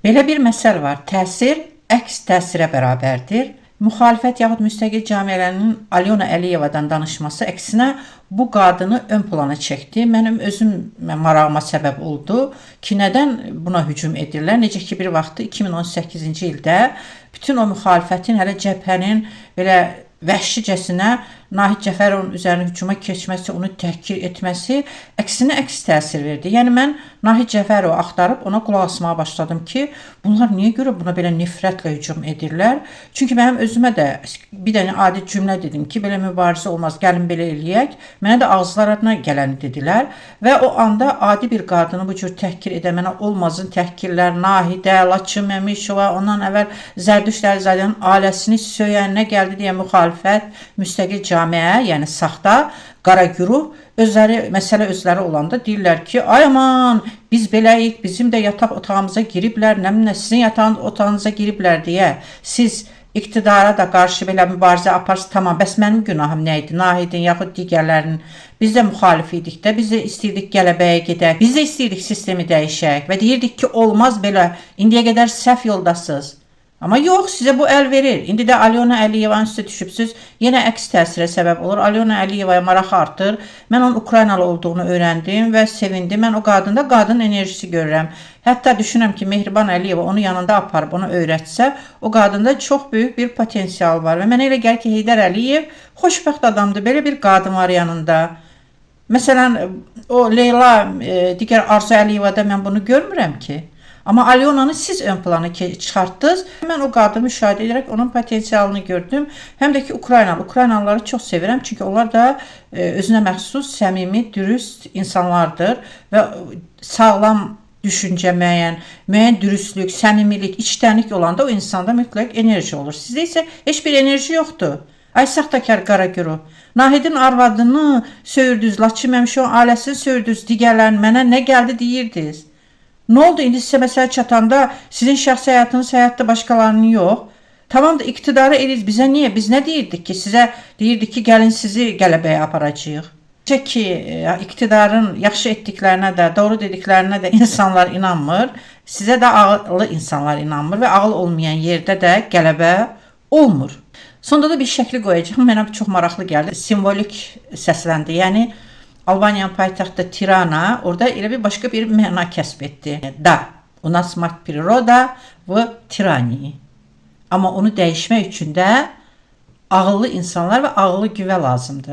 Belə bir məsəl var. Təsir əks təsirə bərabərdir. Müxalifət yaxud müstəqil cəmiyyələrinin Alyona Əliyevadan danışması əksinə bu qadını ön plana çəkdi. Mənim özüm marağıma səbəb oldu ki, nədən buna hücum edirlər? Necə ki, bir vaxtı 2018-ci ildə bütün o müxalifətin, hələ cəbhənin belə vəhşicəsinə Nahid Cəfərovun üzərinə hücuma keçməsi, onu təhqir etməsi əksinə əks təsir verdi. Yəni mən Nahid Cəfərovu axtarıb ona qulaq asmağa başladım ki, bunlar niyə görə buna belə nifrətlə hücum edirlər? Çünki mənim özümə də bir dənə adi cümlə dedim ki, belə mübarizə olmaz, gəlin belə eləyək. Mənə də ağızlarına gələni dedilər və o anda adi bir qadını bu cür təhqir edən mənə olmazın təhqirlər, Nahidə, Laçın Məmişova, ondan əvvəl Zərdüşt Əlizadənin ailəsini söyənə gəldi deyə müxalifət, müstəqil camiə, yəni saxta qara güruh özləri məsələ özləri olanda deyirlər ki, ay aman, biz beləyik, bizim də yataq otağımıza giriblər, nə bilim, sizin yataq otağınıza giriblər deyə siz iqtidara da qarşı belə mübarizə aparsınız, tamam, bəs mənim günahım nə idi? Nahidin yaxud digərlərinin. Biz də müxalif idik də, biz də istəyirdik qələbəyə gedək, biz də istəyirdik sistemi dəyişək və deyirdik ki, olmaz belə, indiyə qədər səhv yoldasınız. Amma yox, sizə bu əl verir. İndi də Alyona Əliyevanın üstə düşübsüz. Yenə əks təsirə səbəb olur. Alyona Əliyevaya maraq artır. Mən onun Ukraynalı olduğunu öyrəndim və sevindim. Mən o qadında qadın enerjisi görürəm. Hətta düşünürəm ki, Mehriban Əliyeva onu yanında aparıb onu öyrətsə, o qadında çox böyük bir potensial var. Və mənə elə gəlir ki, Heydər Əliyev xoşbəxt adamdır. Belə bir qadın var yanında. Məsələn, o Leyla, digər Arzu Əliyevada mən bunu görmürəm ki. Amma Alyonanı siz ön plana çıxartdınız. Mən o qadını müşahidə edərək onun potensialını gördüm. Həm də ki, Ukraynalı. Ukraynalıları çox sevirəm. Çünki onlar da özünə məxsus, səmimi, dürüst insanlardır və sağlam düşüncə, müəyyən dürüstlük, səmimilik, içtənlik olanda o insanda mütləq enerji olur. Sizdə isə heç bir enerji yoxdur. Ay saxtakar qara güruh. Nahidin arvadını söyürdünüz, Laçın Məmişovun ailəsini söyürdünüz, digərlərini mənə nə gəldi deyirdiniz. Nə oldu indi sizə məsələ çatanda sizin şəxsi həyatınız həyatda başqalarının yox. Tamam da iqtidarı ediz bizə niyə? Biz nə deyirdik ki? Sizə deyirdik ki, gəlin sizi qələbəyə aparacağıq. Necə ki, iqtidarın yaxşı etdiklərinə də, doğru dediklərinə də insanlar inanmır. Sizə də ağıllı insanlar inanmır və ağıl olmayan yerdə də qələbə olmur. Sonda da bir şəkli qoyacağım. Mənə çox maraqlı gəldi. Simvolik səsləndi. Yəni Albaniyanın paytaxtı Tirana orada elə bir başqa bir məna kəsb etdi. Da, u nas mать природа в Tiranii. Amma onu dəyişmək üçün də ağıllı insanlar və ağıllı güvə lazımdır.